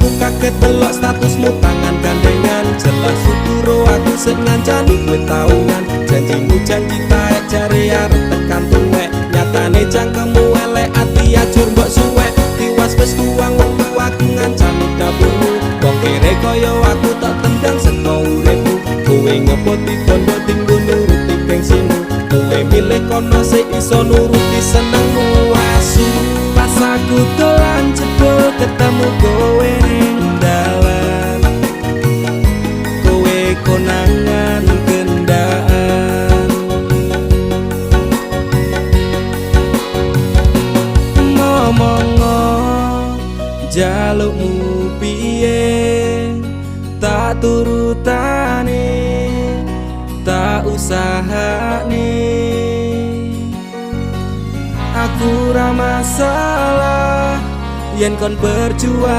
Aku kaget delok statusmu tangan gandengan. Jelas futuro aku sing ngancani kowe taungan. Janjimu janji taek, jare arep tekan tuwek. Nyatane cangkemmu elek, ati ajur mbok suwek. Tiwas wis buang wektu aku ngancani dapurmu. Wong kere kaya aku tak tendang saka uripmu. Kowe ngepoti bondo tinggo nuruti gengsimu. Kowe milih kono sing iso nuruti senengmu. Asu, pas aku dolan jebul ketemu kowe ning dalan. Kowe konangan kendaan. Ngomong jalukmu piye, tak turutane, tak usahane. Aku ra masalah yen kon berjuang.